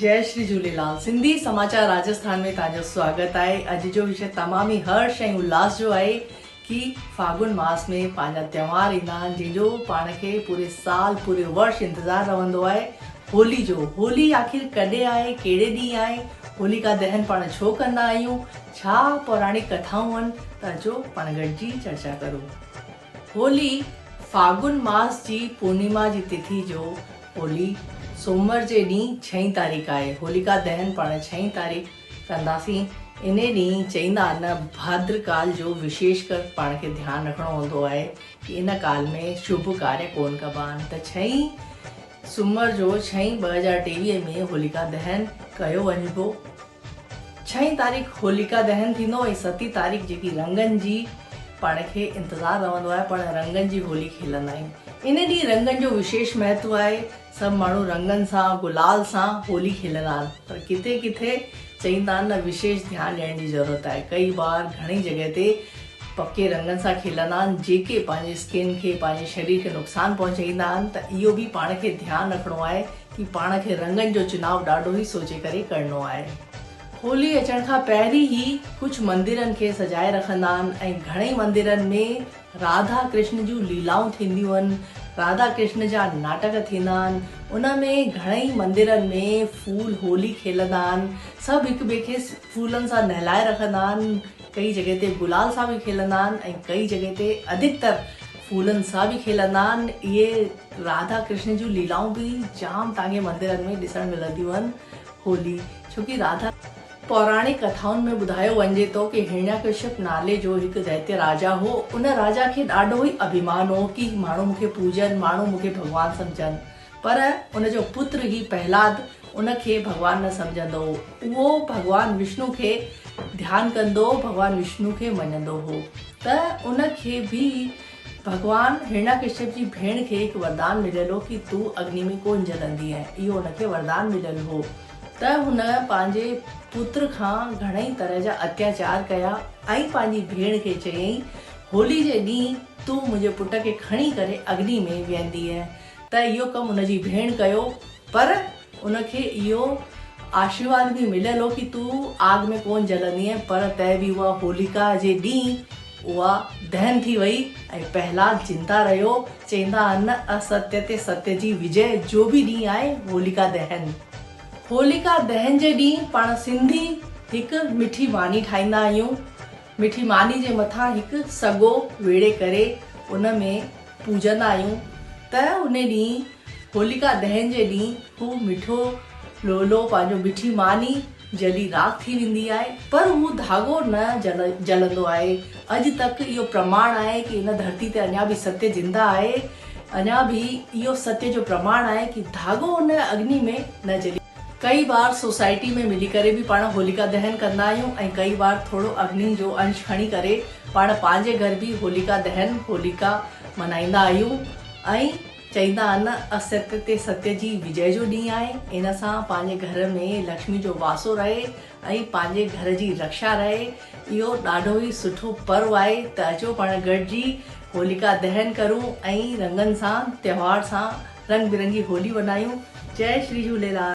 جئي شري جهوليلال سنڌي سماچار راجسٿان ۾ توهان جو سواگت آهي اڄ جو وشي تمام ئي هرش ۽ الاس جو آهي ڪي فاگن ماس ۾ پنهنجا تهوار ايندا آهن جنهن جو پاڻ کي پوري سال پوري ورش انتظار رهندو آهي هولي جو هولي آخر ڪڏهن آهي ڪهڙي ڏينهن آهي هوليڪا دهن پاڻ ڇو ڪندا آهيون ڇا پوراڻڪ ڪٿائون آهن ته اچو پاڻ گڏجي چرچا ڪرون. هولي، ڦاڳن ماس جي پورنيما جي تٿي جو هولي سومر جي ڏينهن ڇهين تاريخ آهي. هوليڪا دهن پاڻ ڇهين تاريخ ڪنداسين. انهي ڏينهن چئيندا آهن ڀادر ڪال جو وشيش ڪر پاڻ کي ڌيان رکڻو هوندو آهي ڪي ان ڪال ۾ شڀ ڪاريه ڪونه ڪبا آهن ته ڇهين سومر جو ڇهين 2023 ۾ هوليڪا دهن ڪيو وڃبو. ڇهين تاريخ هوليڪا دهن ٿيندو ۽ ستين تاريخ جيڪي رنگن جي پاڻ کي انتظار رهندو آهي پاڻ رنگن جي هولي کيلندا آهيون. ان ڏينهن رنگن جو وشيش مهتو آهي سڀ ماڻهو رنگن سان گلال سان هولي کيلندا آهن پر ڪٿي ڪٿي چئيندا آهن نه وشيش ڌيان ڏيڻ جي ضرورت آهي ڪئي بار گهڻي جڳهه تي پڪي رنگن سان کيلندا آهن جيڪي پنهنجي اسڪن کي پنهنجي شرير کي نقصان پهچائيندا آهن ته اهو به پاڻ کي ڌيان رکڻو آهي ڪي پاڻ کي رنگن جو چناء ڏاڍو ئي سوچي ڪري ڪرڻو آهي. هولي اچڻ کان پهرين ئي ڪجهه مندرن کي سجائي رکندا آهن ۽ گهڻئي مندرن ۾ راڌا ڪرشن جون ليلائون ٿينديون آهن، راڌا ڪرشن جا ناٽڪ ٿيندا آهن، ان ۾ گهڻئي مندرن ۾ ڦول هولي کيلندا آهن، سڀ هڪ ٻئي کي ڦولن سان نهلائي رکندا آهن، ڪئي جڳهه تي گلال سان به کيلندا آهن ۽ ڪئي جڳهه تي اڌڪتر ڦولن سان به کيلندا آهن، اهي راڌا ڪرشن جون ليلائون به جام توهان کي مندرن ۾ ڏسڻ ملنديون آهن. هولي ڇو ڪي راڌا. پوراڻڪ ڪٿائن ۾ ٻڌايو وڃجي ٿو ڪي هرڻياڪشپ نالي جو هڪ دئتي راجا هو. ان راجا کي ڏاڍو ئي اڀيمان هو ڪي ماڻهو مون کي پوڄن، ماڻهو مون کي ڀڳوان سمجهن. پر ان جو پتر هي پهلاد ان کي ڀڳوان نه سمجهندو هو. اهو ڀڳوان وشنو کي ڌيان ڪندو هو، ڀڳوان وشنو کي مڃندو هو ته ان کي به ڀڳوان هرڻياڪشپ جي ڀيڻ کي هڪ وردان مليل هو ڪي تون اگني ۾ ڪونه جلندينء. اهو هن کي وردان مليل هو ته هن پنهنجي پتر کان گهڻئي طرح جا اتياچار ڪيا ۽ پنهنجي ڀيڻ کي چيائين هولي جي ڏينهن تون منهنجي پٽ کي کڻي ڪري اگني ۾ ويندينء ته اهو ڪم هن جي ڀيڻ ڪيو پر ان کي اهو آشيرواد به مليل هو ڪي تون آگ ۾ ڪونه جلندينء پر ته به اها هوليڪا جي ڏينهن اها دهن ٿي وئي ۽ پهلاد زنده رهيو. چئيندا آهن نه استيء تي ستيء جي وجئه جو به ڏينهن آهي هوليڪا دهن. هوليڪا دهن جي ڏينهن پاڻ سنڌي هڪ مٺي ماني ٺاهيندا آهيون. مٺي ماني جي مٿان هڪ سڳو ويڙهي ڪري ان ۾ پوڄندا آهيون ته ان ڏينهن هوليڪا دهن جي ڏينهن هو مٺو لولو پنهنجو مٺي ماني جلي راک ٿي ويندي آهي پر هو ڌاڳو نه جلندو آهي اڄ تڪ اهو پرماڻ آهي ڪي هن ڌرتي تي اڃا به ستيه زنده آهي اڃا به اهو ستيه جو پرماڻ آهي ڪي ڌاڳو ان اگني ۾ نه جلي ڪئي بار سوسائٽي ۾ ملي ڪري به پاڻ هوليڪا دهن ڪندا آهيون ۽ ڪئي بار ٿورو اگني جو انش کڻي ڪري پاڻ پنهنجي گهر به هوليڪا دهن، هوليڪا، منائيندا آهيون ۽ چئيندا آهن استيء تي ستيه جي وجئه جو ڏينهن آهي ان سان پنهنجي گهر ۾ لڪشمي جو واسو رهي ۽ پنهنجي گهر جي رڪشا رهي اهو ڏاڍو ئي سٺو پرو آهي ته اچو پاڻ گڏجي هوليڪا دهن ڪرون ۽ رنگن سان تهوار سان رنگ برنگي هولي منايون جئي شري جهوليلال.